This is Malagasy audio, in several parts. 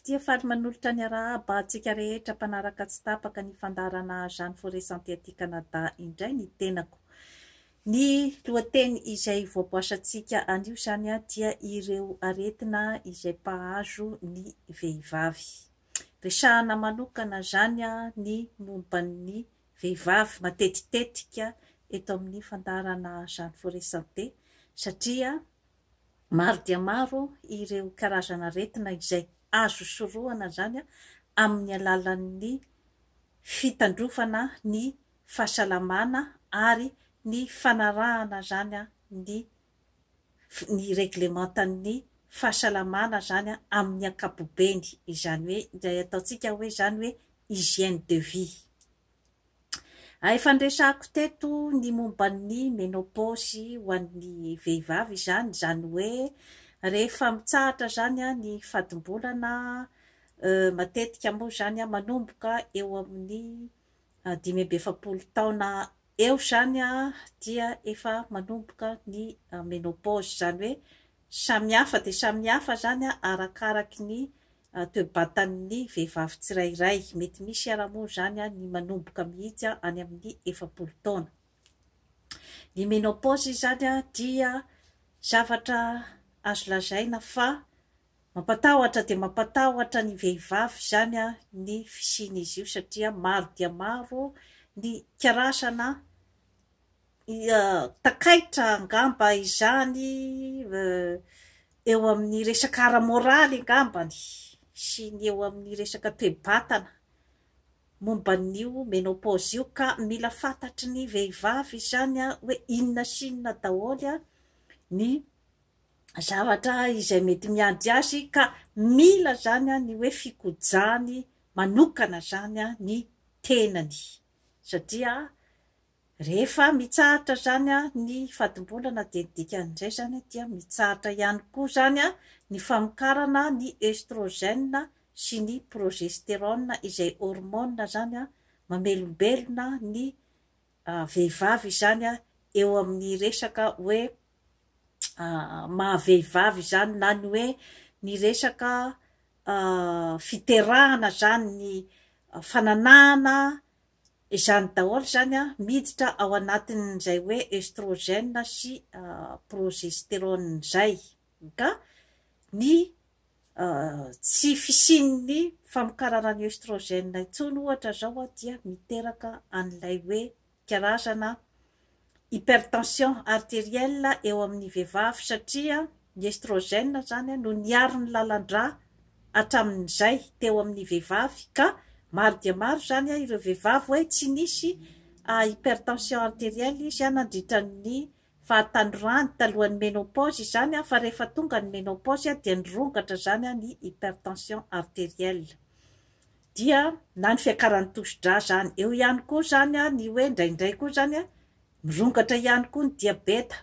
Fitia faly manolotra ny arahaba antsika rehetra mpanaraka tsy tapaka ny fandaharana Jeanne Forêt Santé aty Canada indray ny tenako. Ny lohateny izay voaboasantsika anio izany dia ireo aretina izay mpahazo ny vehivavy. Resahana manokana izany ny momba ny vehivavy matetitetika eto amin'ny fandaharana Jeanne Forêt Santé satria Maro dia maro ireo karazana aretina izay azo sorohana izany amin'ny alalan'ny fitandrovana ny fahasalamana ary ny fanarahana izany ny ny reglementan'ny fahasalamana izany amin'ny ankapobeny, izany hoe ilay ataontsika hoe izany hoe hygiène de vie. Efa niresahako teto ny momba ny ménopause ho an'ny vehivavy izany, izany hoe rehefa mitsahatra izany ny fadimbolana, matetika moa izany manomboka eo amin'ny 45 taona eo izany dia efa manomboka ny ménopause, izany hoe samihafa dia samihafa izany arakaraky ny toe-batan'ny vehivavy tsirairay. Mety misy ara moa izany ny manomboka mihitsy any amin'ny 40 taona. Ny ménopause izany dia zavatra azo lazaina fa mampatahotra dia mampatahotra ny vehivavy izany ny fisian'izy io satria maro dia maro ny karazana takaitra angamba izany eo amin'ny resaka ara-moraly angambany sy ny eo amin'ny resaka toe-batana momba an'io ménopause io ka mila fantatry ny vehivavy izany hoe inona sy inona daholo ny zavatra izay mety miandry azy ka mila izany ny hoe fikojany manokana izany ny tenany satria Rehefa mitsahatra izany ny fadimbolana dia ny dikan'izay izany dia mitsahatra ihany koa izany ny famokarana ny oestrogène sy ny progestérone izay hormone izany mamelombelona ny vehivavy izany eo amin'ny resaka hoe maha vehivavy izany na ny hoe ny resaka fiterahana izany ny fananahana Izany daholo izany miditra ao anatin'izay hoe oestrogène sy progestérone izay. Ka ny tsy fisian'ny famokarana ny oestrogène intsony ohatra izao dia miteraka an'ilay hoe karazana hypertension artérielle eo amin'ny vehivavy satria ny estrogène izany no niaro ny lalan-drà hatramin'izay teo amin'ny vehivavy ka maro dia maro izany ireo vehivavy hoe tsy nisy hypertension artérielle izy nandritra ny fahatanorany talohan'ny ménopause izany fa rehefa tonga ny ménopause dia nirongatra izany ny hypertension artérielle dia na ny fiakaran'ny tosi-drà izany. Eo ihany koa izany ny hoe indraindray koa izany mirongatra ihany koa ny diabeta.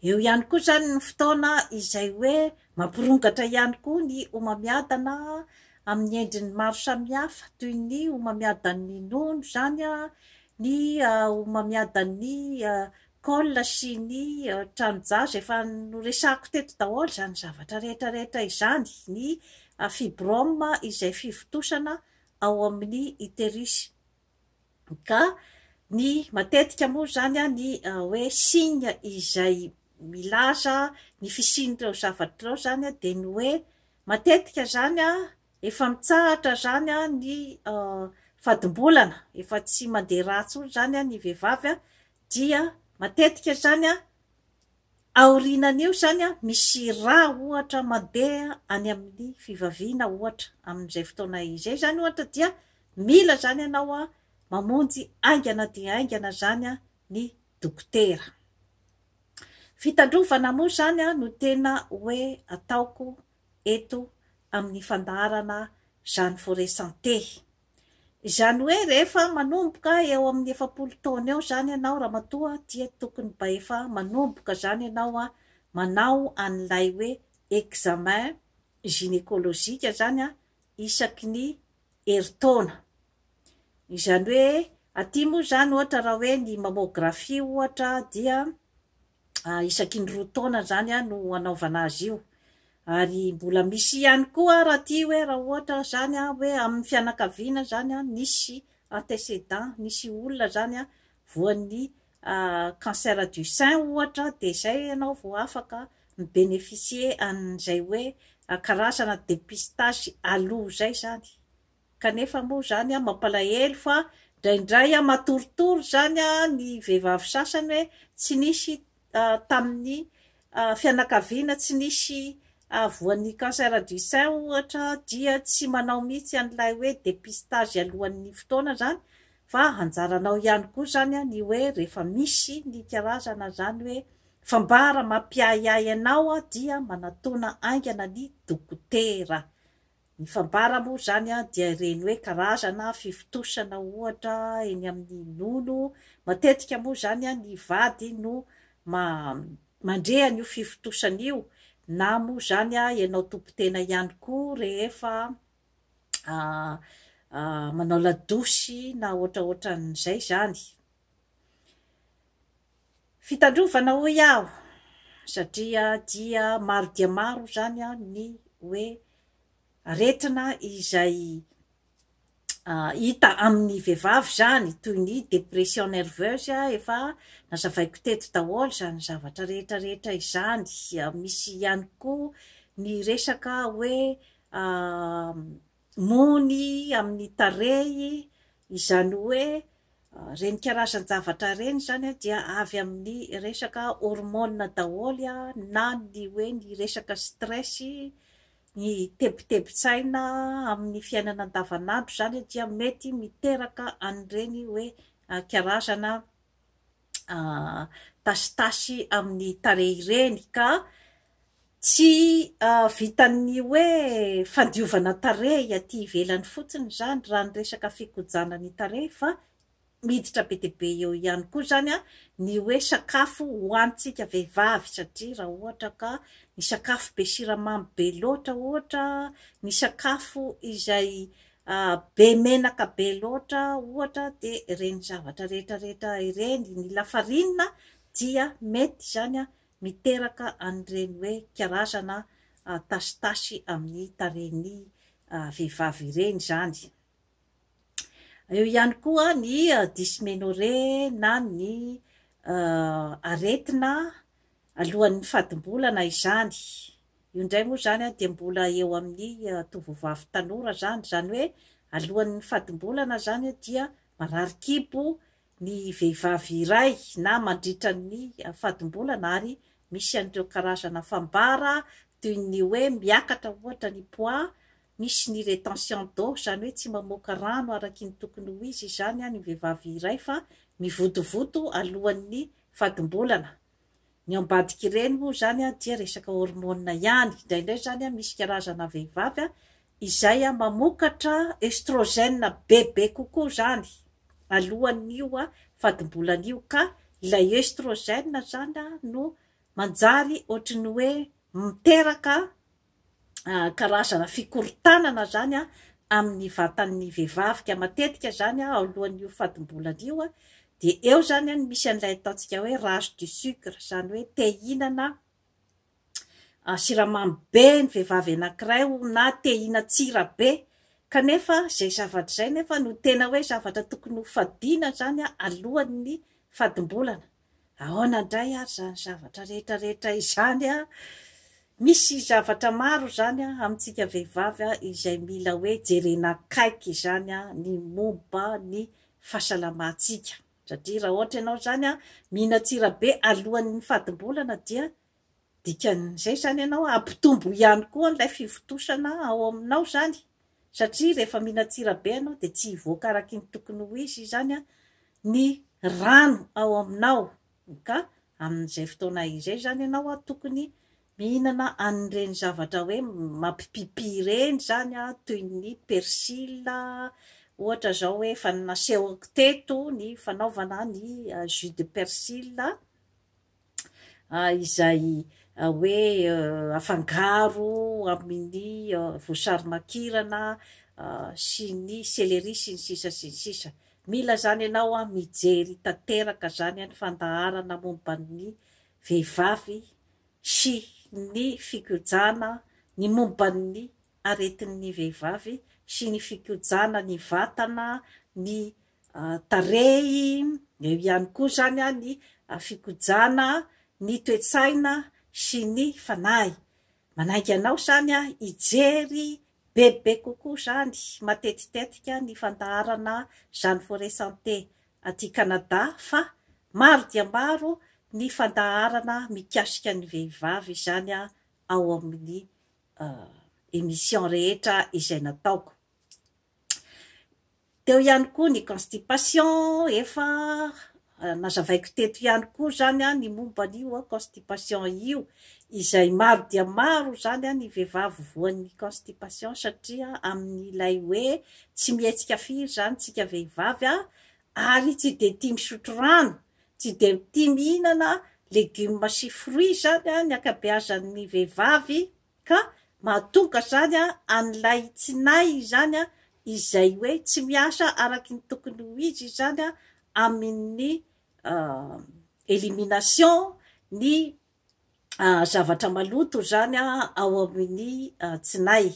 Eo ihany koa izany ny fotoana izay hoe mampirongatra ihany koa ny homamiadana amin'ny endriny maro samihafa toy ny homamiadan'ny nono izany, ny homamiadan'ny col sy ny tranon-jaza, efa noresahako teto daholo izany zavatra rehetra rehetra izany, ny fibrome izay fivontosana ao amin'ny utérus. Ka ny matetika moa izany ny hoe signe izay milaza ny fisian'ireo zavatra ireo izany dia ny hoe matetika izany efa mitsahatra izany ny fadimbolana, efa tsy mandeha rà intsony izany ny vehivavy dia matetika izany Aorianan'io izany misy rà ohatra mandeha any amin'ny fivaviana ohatra, amin'izay fotoana izay izany ohatra dia mila izany ianao mamonjy haingana dia haingana izany ny dokotera. Fitandrovana moa izany no tena hoe ataoko eto amin'ny fandaharana Jeanne Forêt Santé. Izany hoe rehefa manomboka eo amin'ny 40 taona eo izany ianao ramatoa dia tokony mba efa manomboka izany ianao manao an'ilay hoe examen gynécologique izany isaky ny herintaona. Izany hoe aty moa izany ohatra raha hoe ny mammographie ohatra dia isaky ny 2 taona izany no anaovana azy io. Ary mbola misy ihany koa raha ity hoe raha ohatra izany hoe amin'ny fianakaviana izany nisy antécédent, nisy olona izany voan'ny cancer du sein ohatra dia izay ianao vao afaka mi-bénéficier an'izay hoe karazana dépistage aloha izay izany. Kanefa moa izany mampalahelo fa indraindray matoritory izany ny vehivavy sasany hoe tsy nisy tamin'ny fianakaviana, tsy nisy voan'ny cancer du sein ohatra dia tsy manao mihitsy an'ilay hoe dépistage alohan'ny fotoana izany fa anjaranao ihany koa izany ny hoe rehefa misy ny karazana izany hoe fambara mampiahiahy anao dia manatona haingana ny dokotera. Ny fambara moa izany dia ireny hoe karazana fifontosana ohatra eny amin'ny nono, matetika moa izany ny vady no mandre an'io fifontosana io na moa izany ianao tompon-tena ihany koa rehefa manao ladosy na ohatraohatran'izay izany. Fitandrovana hoy aho satria dia maro dia maro izany ny hoe aretina izay hita amin'ny vehivavy izany toy ny dépression nerveuse efa nazavaiko teto daholo izany zavatra rehetra rehetra izany, misy ihany koa ny resaka hoe mony amin'ny tarehy izany hoe Ireny karazan-javatra ireny izany dia avy amin'ny resaka hormone daholo na ny hoe ny resaka stress, ny tebitebin-tsaina amin'ny fiainana andavanandro izany dia mety miteraka an'ireny hoe karazana tasitasy amin'ny tarehy ireny ka tsy vitan'ny hoe fandiovana tarehy aty ivelany fotsiny izany raha ny resaka fikojana ny tarehy fa miditra be dia be eo ihany koa izany ny hoe sakafo hohanintsika vehivavy satria raha ohatra ka ny sakafo be siramamy be loatra ohatra, ny sakafo izay be menaka be loatra ohatra dia ireny zavatra rehetra rehetra ireny, ny lafarinina dia mety izany miteraka an'ireny hoe karazana tasitasy amin'ny tarehin'ny vehivavy ireny izany. Eo ihany koa ny dysménorrhée na ny aretina alohan'ny fadimbolana izany. Io indray moa izany dia mbola eo amin'ny tovovavy tanora izany, izany hoe alohan'ny fadimbolana izany dia marary kibo ny vehivavy iray na mandritra ny fadimbolana ary misy an'ireo karazana fambara toy ny hoe miakatra ohatra ny poids, misy ny rétention d'eau, izany hoe tsy mamoaka rano araky ny tokony ho izy izany ny vehivavy iray fa mivotovoto alohan'ny fadimbolana. Ny ao ambadik'ireny moa izany dia resaka hormone ihany. Indraindray izany misy karazana vehivavy izay mamokatra œstrogène bebe kokoa izany alohan'io fadimbolana io ka ilay œstrogène izany no manjary ohatry ny hoe miteraka karazana fikorontanana izany amin'ny vatan'ny vehivavy ka matetika izany alohan'io fadimbolana io dia eo izany no misy an'ilay ataontsika hoe rage du sucre, izany hoe te hihinana siramamy be ny vehivavy anankiray na te hihinan-tsira be kanefa izay zavatra izay nefa no tena hoe zavatra tokony ho fadiana izany alohan'ny fadimbolana. Ahoana indray ary izany zavatra rehetra rehetra izany an? Misy zavatra maro izany amintsika vehivavy izay mila hoe jerena akaiky izany ny momba ny fahasalamantsika. Satria raha ohatra ianao izany mihinan-tsira be alohan'ny fadimbolana dia dikan'izay izany ianao hampitombo ihany koa an'ilay fivontosana ao aminao izany. Satria rehefa mihinan-tsira be ianao dia tsy hivoaka araky ny tokony ho izy izany ny rano ao aminao. Ka amin'izay fotoana izay izany ianao tokony mihinana an'ireny zavatra hoe mampipipi ireny izany toy ny persil, ohatra izao hoe efa nasehoko teto ny fanaovana ny jus de persil. izay hoe afangaro amin'ny voasary makirana sy ny céleri sy ny sisa sy ny sisa. Mila izany ianao mijery tanteraka izany ny fandaharana momba ny vehivavy sy ny fikojana ny momba ny aretin'ny vehivavy sy ny fikojana ny vatana, ny tarehy, eo ihany koa izany ny fikojana ny toe-tsaina sy ny fanahy. Manainga anao izany aho hijery bebe kokoa izany matetitetika ny fandaharana Jeanne Forêt Santé aty Canada fa maro dia maro ny fandaharana mikasika ny vehivavy izany ao amin'ny émission rehetra izay nataoko. Teo ihany koa ny constipation, efa nazavaiko teto ihany koa izany ny momba an'io constipation io, izay maro dia maro izany ny vehivavy voan'ny constipation satria amin'ilay hoe tsy mihetsika firy izany tsika vehivavy ary tsy dia tia misotro rano, tsy dia tia mihinana legioma sy fruits izany ny ankabeazan'ny vehivavy. Ka mahatonga izany an'ilay tsinay izany izay hoe tsy miasa araky ny tokony ho izy izany amin'ny élimination ny zavatra maloto izany ao amin'ny tsinay.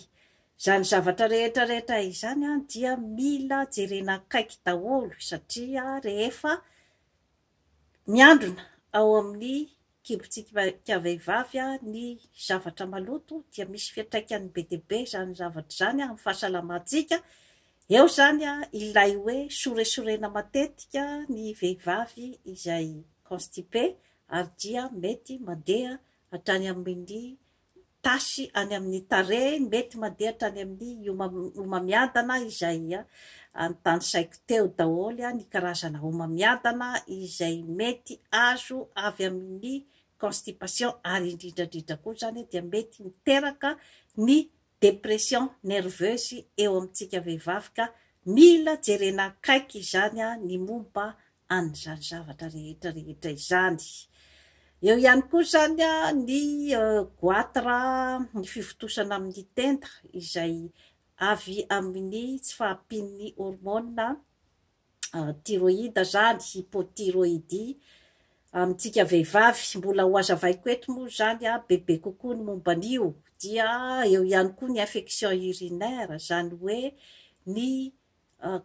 Izany zavatra rehetra rehetra izany dia mila jerena akaiky daholo satria rehefa Miandrona ao amin'ny kibontsika vehivavy ny zavatra maloto dia misy fiantraikany be dia be izany zavatra izany amin'ny fahasalamantsika. Eo izany ilay hoe soresorena matetika ny vehivavy izay constipé ary dia mety mandeha hatrany amin'ny tasy any amin'ny tarehy, mety mandeha hatrany amin'ny homamiadana izay notanisaiko teo daholo ny karazana homamiadana izay mety azo avy amin'ny constipation ary indrindra indrindra koa izany dia mety miteraka ny dépression nerveuse eo amintsika vehivavy ka mila jerena akaiky izany ny momba an'izany zavatra rehetra rehetra izany. Eo ihany koa izany ny goitre, ny fivontosana amin'ny tenda izay avy amin'ny tsy fahampian'ny hormonina thyroïde izany, hypothyroïdie, amintsika vehivavy. Mbola ho hazavaiko eto moa izany bebe kokoa ny momba an'io. Dia eo ihany koa ny infection urinaire, izany hoe ny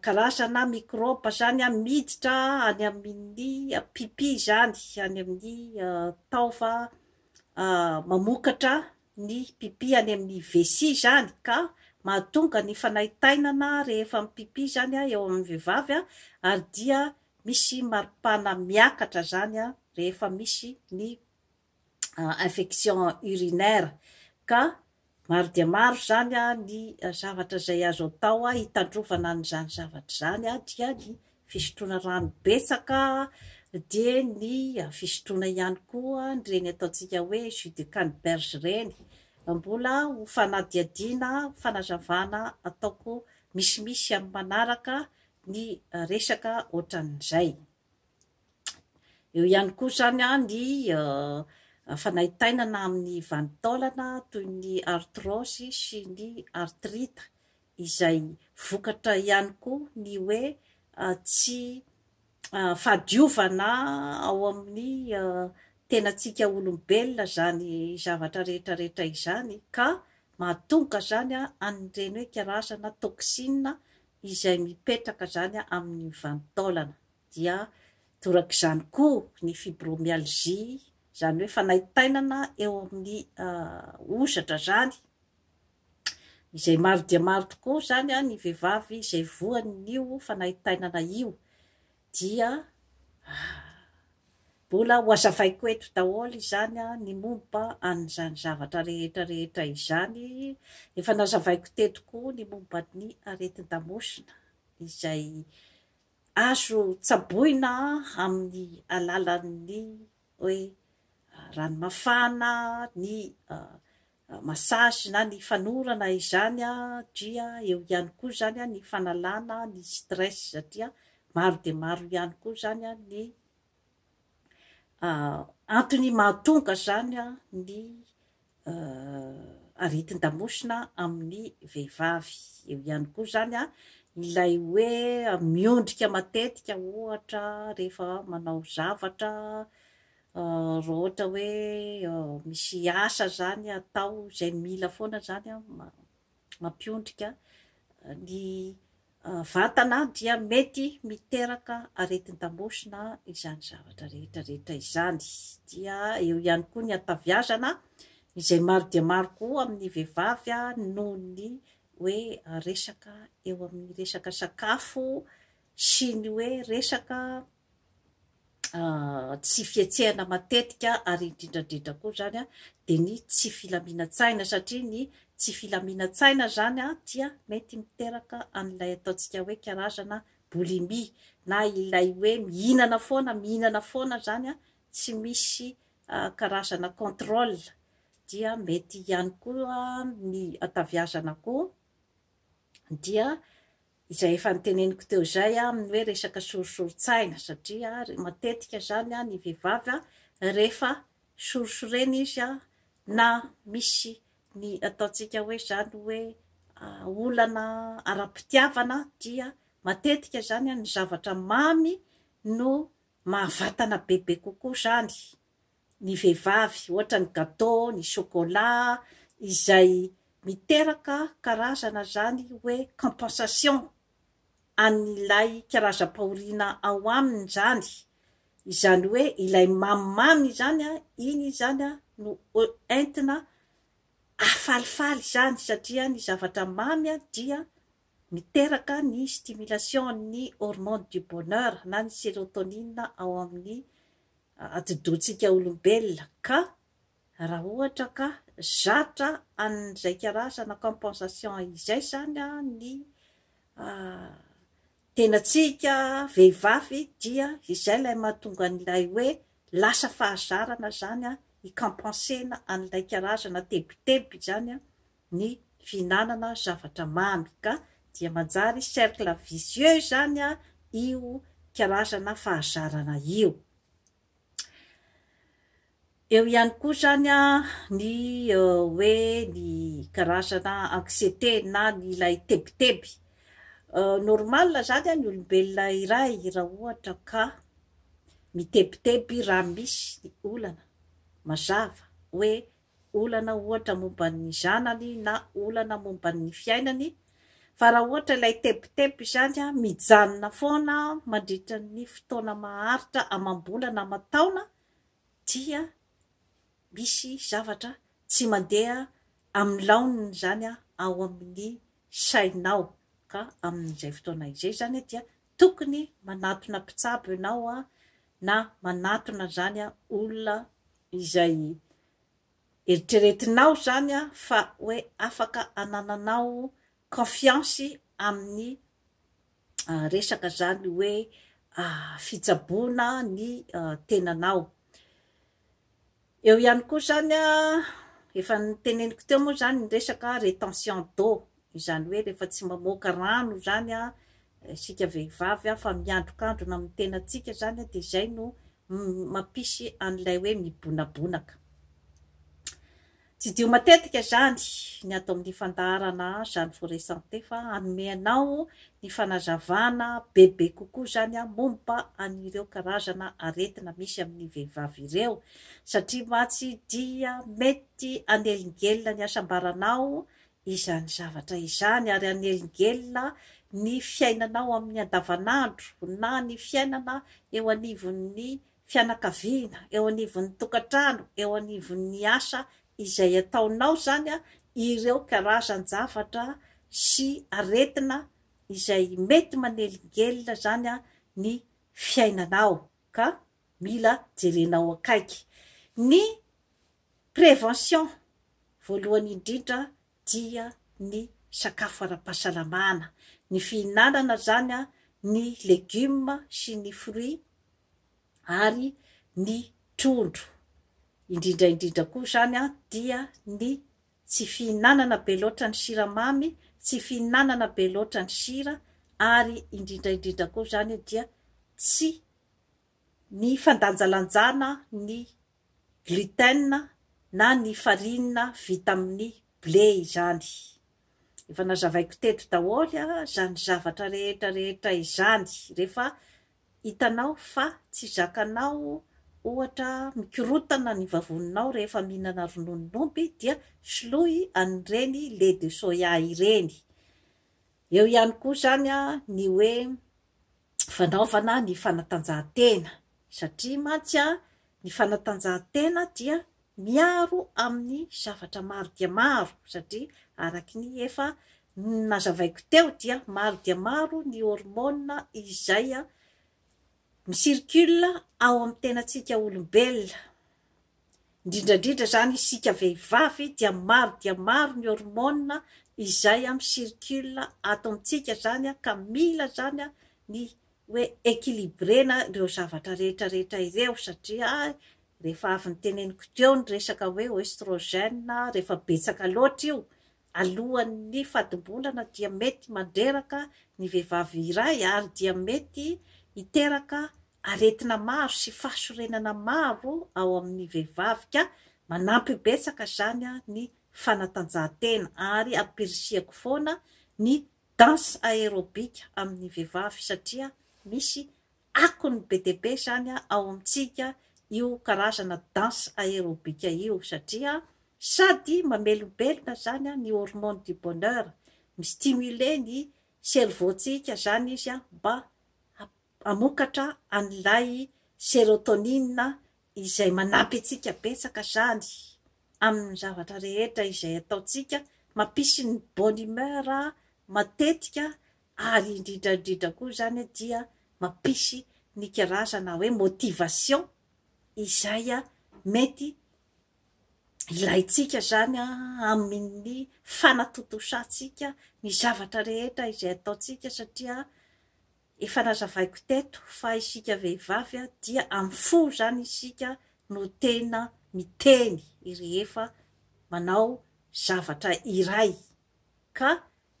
Karazana mikrôba izany miditra any amin'ny pipi izany, any amin'ny taova mamokatra ny pipi any amin'ny vessie izany ka mahatonga ny fanaintainana rehefa mipipi izany eo amin'ny vehivavy ary dia misy maripana miakatra izany rehefa misy ny infection urinaire ka maro dia maro izany ny zavatra izay azo atao hitandrovana an'izany zavatra izany dia ny fisotroana rano betsaka dia ny fisotroana ihany koa ireny ataontsika hoe jus de canneberge ireny. Mbola ho fanadihadiana, fanazavana ataoko misimisy amin'ny manaraka ny resaka ohatran'izay. Eo ihany koa izany ny fanaintainana amin'ny vanin-taolana toy ny arthrose sy ny arthrite izay vokatra ihany koa ny hoe tsy fahadiovana ao amin'ny tenantsika olombelona izany zavatra rehetra rehetra izany ka mahatonga izany an'ireny hoe karazana toxine izay mipetraka izany amin'ny vanin-taolana. Dia torak'izany koa ny fibromyalgie, izany hoe fanaintainana eo amin'ny hozatra izany, izay maro dia maro tokoa izany ny vehivavy izay voan'io fanaintainana io, dia mbola ho hazavaiko eto daholo izany ny momba an'izany zavatra rehetra rehetra izany. Efa nazavaiko teto koa ny momba ny aretin-damosina izay Azo tsaboina amin'ny alalan'ny hoe rano mafana, ny massage na ny fanorana izany dia eo ihany koa izany ny fanalana ny stress satria maro dia maro ihany koa izany ny Antony mahatonga izany ny aretin-damosina amin'ny vehivavy. Eo ihany koa izany ilay hoe miondrika matetika ohatra rehefa manao zavatra. Raha ohatra hoe misy asa izany atao izay mila foana izany mampiondrika ny vatana dia mety miteraka aretin-damosina izany zavatra rehetra rehetra izany. Dia eo ihany koa ny hataviazana izay maro dia maro koa amin'ny vehivavy noho ny hoe resaka eo amin'ny resaka sakafo sy ny hoe resaka tsy fihetsehana matetika ary indrindra indrindra koa izany dia ny tsy filaminan-tsaina satria ny tsy filaminan-tsaina izany dia mety miteraka an'ilay ataontsika hoe karazana boulimie na ilay hoe mihinana foana mihinana foana izany tsy misy karazana contrôle dia mety ihany koa ny ataviazana koa dia Izay efa noteneniko teo izay amin'ny hoe resaka sorisorin-tsaina satria matetika izany ny vehivavy rehefa sorisorena izy na misy ny ataontsika hoe izany hoe olana ara-pitiavana dia matetika izany ny zavatra mamy no mahavatana bebe kokoa izany ny vehivavy, ohatra ny gâteau, ny chocolat, izay miteraka karazana izany hoe compensation an'ilay karazam-pahoriana ao aminy izany, izany hoe ilay mamimamy izany, iny izany no entina hahafalifaly izany satria ny zavatra mamy dia miteraka ny stimulation-n'ny hormone du bonheur na ny sérotonine ao amin'ny atidohantsika olombelona ka raha ohatra ka zatra an'izay karazana compensation izay izany ny tenantsika vehivavy dia izay ilay mahatonga an'ilay hoe lasa fahazarana izany hi-compenser-na an'ilay karazana tebiteby izany ny fihinanana zavatra mamy ka dia manjary cercle vicieux izany io karazana fahazarana io. Eo ihany koa izany ny hoe ny karazana anxiété na ny ilay tebiteby. Normal izany ny olombelona iray raha ohatra ka mitebiteby raha misy ny olana mazava hoe olana ohatra momba ny zanany na olana momba ny fiainany, fa raha ohatra ilay tebiteby izany mijanona foana mandritra ny fotoana maharitra amam-bolana aman-taona dia misy zavatra tsy mandeha amin'ny laoniny izany ao amin'ny sainao ka amin'izay fotoana izay izany dia tokony manatona mpitsabo ianao na manatona izany olona izay eritreretinao izany fa hoe afaka anananao confiance amin'ny resaka izany hoe fitsaboana ny tenanao. Eo ihany koa izany, efa noteneniko teo moa izany ny resaka rétention d'eau, izany hoe rehefa tsy mamoaka rano izany isika vehivavy fa miandrokandrona amin'ny tenantsika izany dia izay no mampisy an'ilay hoe mibonabonaka. Tsidiho matetika izany ny ato amin'ny fandaharana Jeanne Forêt Santé fa hanome anao ny fanazavana bebe kokoa izany momba an'ireo karazana aretina misy amin'ny vehivavy ireo satria mantsy dia mety hanelingelina ny hasambaranao izany zavatra izany ary hanelingelina ny fiainanao amin'ny andavanandro na ny fiainana eo anivon'ny fianakaviana, eo anivon'ny tokantrano, eo anivon'ny asa izay ataonao izany ireo karazan-javatra sy aretina izay mety manelingelina izany ny fiainanao ka mila jerenao akaiky. Ny prévention voalohany indrindra dia ny sakafo ara-pahasalamana, ny fihinanana izany ny legioma sy ny fruits ary ny trondro. Indrindra indrindra koa izany dia ny tsy fihinanana be loatra ny siramamy, tsy fihinanana be loatra ny sira ary indrindra indrindra koa izany dia tsy ny fandanjalanjana ny gluten na ny farine vita amin'ny blé izany. Efa nazavaiko teto daholo izany zavatra rehetra rehetra izany. Rehefa hitanao fa tsy zakanao ohatra mikorotana ny vavoninao rehefa mihinana rononon'omby dia soloy an'ireny lait de soya ireny. Eo ihany koa izany ny hoe fanaovana ny fanatanjahantena satria mantsy ny fanatanjahantena dia miaro amin'ny zavatra maro dia maro satria araky ny efa nazavaiko teo dia maro dia maro ny hormone izay mi-circule ao amin'ny tenantsika olombelona. Indrindra indrindra izany isika vehivavy dia maro dia maro ny hormone izay mi-circule ato amintsika izany ka mila izany ny hoe equilibrena ireo zavatra rehetra rehetra ireo satria rehefa avy noteneniko teo ny resaka hoe oestrogène rehefa betsaka loatra io alohan'ny fadimbolana dia mety mandreraka ny vehivavy iray ary dia mety hiteraka aretina maro sy fahasorenana maro ao amin'ny vehivavy ka manampy betsaka izany ny fanatanjahantena ary ampirisihako foana ny danse aerobic amin'ny vehivavy satria misy akony be dia be izany ao amintsika io karazana danse aerobic io satria sady mamelombelona izany ny hormone du bonheur, mi-stimuler ny cerveau-tsika izany izy mba hamokatra an'ilay serotonine izay manampy antsika betsaka izany amin'ny zavatra rehetra izay ataontsika, mampisy ny bonne humeur matetika ary indrindra indrindra koa izany dia mampisy ny karazana hoe motivation izay mety ilaintsika izany amin'ny fanatontosantsika ny zavatra rehetra izay ataontsika satria Efa nazavaiko teto fa isika vehivavy dia amin'ny fo izany isika no tena miteny rehefa manao zavatra iray. Ka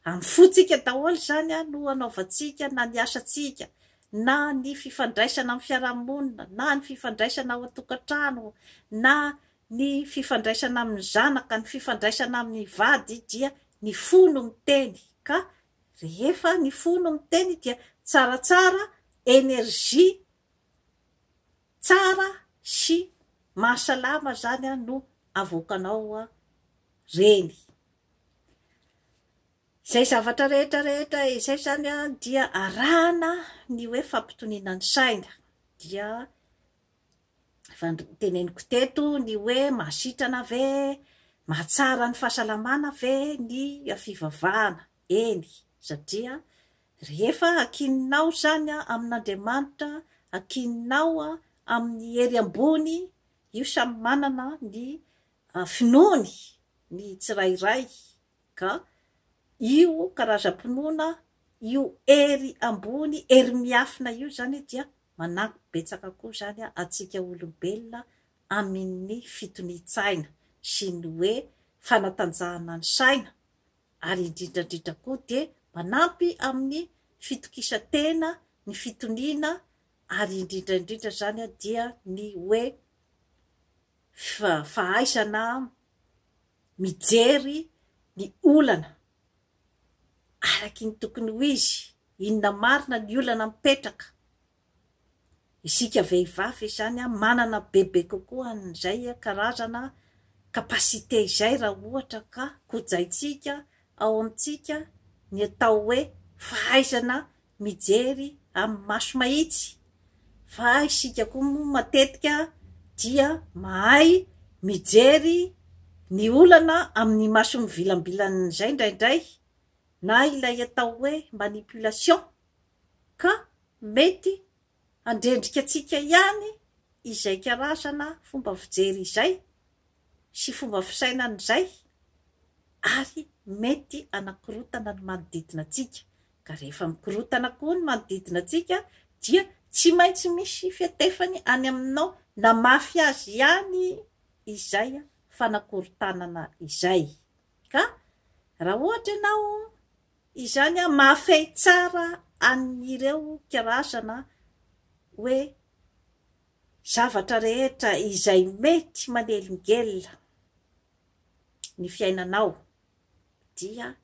amin'ny fontsika daholo izany no anaovantsika na ny asantsika, na ny fifandraisana amin'ny fiarahamonina, na ny fifandraisana ao an-tokantrano, na ny fifandraisana amin'ny zanaka, ny fifandraisana amin'ny vady dia ny fo no miteny. Ka Rehefa ny fo no miteny dia tsaratsara energie tsara sy mahasalama zany no avoakanao reny. Izay zavatra rehetra rehetra izay zany dia arahana ny hoe fampitoniana ny saina dia Efa noteneniko teto ny hoe mahasitrana ve, mahatsara ny fahasalamana ve ny fivavahana? Eny, satria rehefa ankininao izany amin'Andriamanitra, ankininao amin'ny hery ambony, io samy manana ny finoany ny tsirairay ka io karazam-pinoana io hery ambony, hery miafina io izany dia Manampy betsaka koa izany antsika olombelona amin ny fitonian-tsaina sy ny hoe fanatanjahana ny saina ary indrindra indrindra koa dia manampy amin'ny fitokisan-tena ny fitoniana ary indrindra indrindra izany dia ny hoe fahaizana mijery ny olana araky ny tokony ho izy, inona marina ny olana mipetraka? Isika vehivavy izany manana bebe kokoa an'izay karazana capacité izay raha ohatra ka kojaintsika ao amintsika ny atao hoe fahaizana mijery amin'ny maso mahitsy fa isika koa moa matetika dia mahay mijery ny olana amin'ny maso mivilambilan'izay indraindray na ilay atao hoe manipulation ka mety handrendrika antsika ihany izay karazana fomba fijery izay sy fomba fisainana izay ary mety hanakorotana ny manodidina antsika. Ka rehefa mikorotana koa ny manodidina antsika dia tsy maintsy misy fiatefany any aminao na mafy azy ihany izay fanakorontanana izay. Ka raha ohatra ianao izany mahafehy tsara an'ireo karazana hoe zavatra rehetra izay mety manelingelina ny fiainanao dia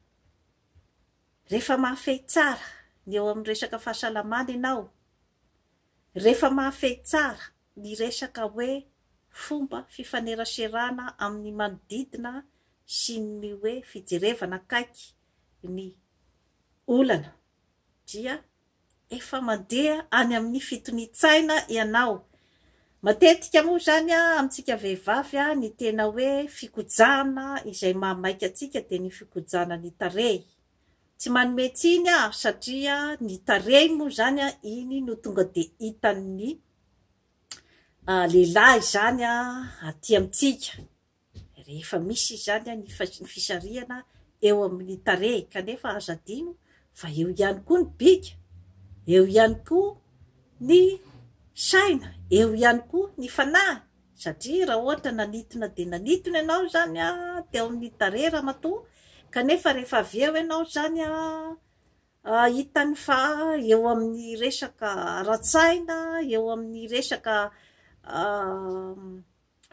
rehefa mahafehy tsara ny eo amin'ny resaka fahasalamana ianao, rehefa mahafehy tsara. ny resaka hoe fomba fifaneraserana amin'ny manodidina sy ny hoe fijerevana akaiky ny olana dia efa mandeha any amin'ny fitonian-tsaina ianao. Matetika moa izany amintsika vehivavy ny tena hoe fikojana izay mahamaika antsika dia ny fikojana ny tarehy. Tsy manome tsiny aho satria ny tarehy moa izany iny no tonga dia hitan'ny lehilahy izany aty amintsika. Rehefa misy izany ny fisarihana eo amin'ny tarehy kanefa aza adino fa eo ihany koa ny bika, eo ihany koa ny saina, eo ihany koa ny fanahy satria raha ohatra nanintona dia nanintona ianao izany teo amin'ny tarehy ramatoa kanefa rehefa avy eo ianao izany hitany fa eo amin'ny resaka ara-tsaina, eo amin'ny resaka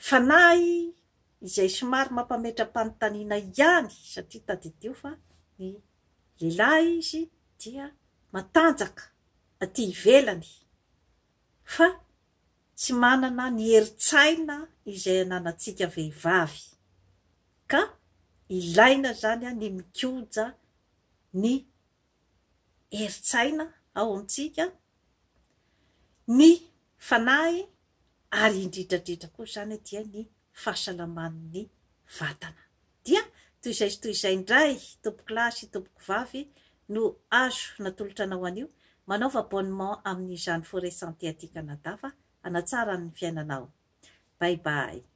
Fanahy izay somary mampametra-panontaniana ihany satria tadidio fa ny lehilahy izy dia matanjaka aty ivelany fa tsy manana ny herin-tsaina izay ananantsika vehivavy ka ilaina izany ny mikoja ny herin-tsaina ao amintsika, ny fanahy ary indrindra indrindra koa izany dia ny fahasalaman'ny vatana. Dia toy izay sy toy izay indray tompokolahy sy tompokovavy no azo natolotra anao anio, manaova abonnement amin'izany Forêt Santé aty Canada fa hanatsara ny fiainanao. Bye bye.